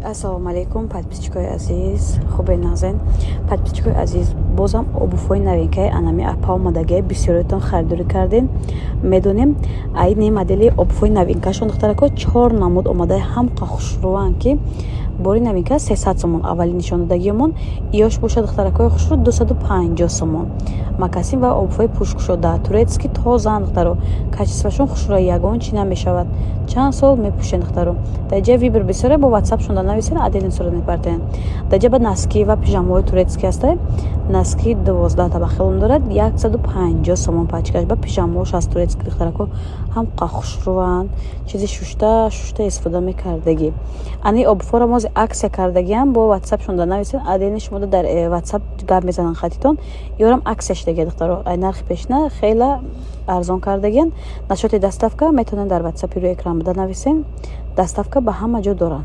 Ассалому алайкум, подписчикои азиз, хубе, нағзен? Подписчикои азиз, бозам обувҳои новинкаи анами апа омадагия. Бисёриятон харидорӣ кардем, медонем. Айни модели обувҳои новинкашон, духтарако, чор намуд омада, ҳамқа хушрӯанд, ки бори новинка 300 сомон аввалин нишондодагиёмон. Иёш бошад, духтаракои хушрӯ, 250 сомон. Мокасин ва обувҳои пӯшкушода, турецкий, тозаан, духтаро, качествашон хушрӯа, ягон чӣ намешавад, чанд сол мепӯшен, духтаро. Дар ҷои выбор бисёре, бо ватсапшон да нависен, отдельно сурат мепартоянд. Дар ҷа ба носки ва пижамаҳои турецкий ҳаста. Носки 12 табақелон дорад, 150 сомон пачкаш. Ба пижамаҳош аз турецкий, духтарако, ҳамқа хушрӯанд, чизи шушта шушта истифода мекардагӣ. Ани обувҳоро мози акция кардагиам, бо ватсапшон да нависен, отдельно шумо дар ватсап гап мезананд хатитон. Ёрам акция шудагия, духтаро, ай нархи пешина хела арзон кардагиян. Насчёти доставка метавонед дар ватсапи рӯи экран буда нависен, доставка ба ҳама ҷо доранд.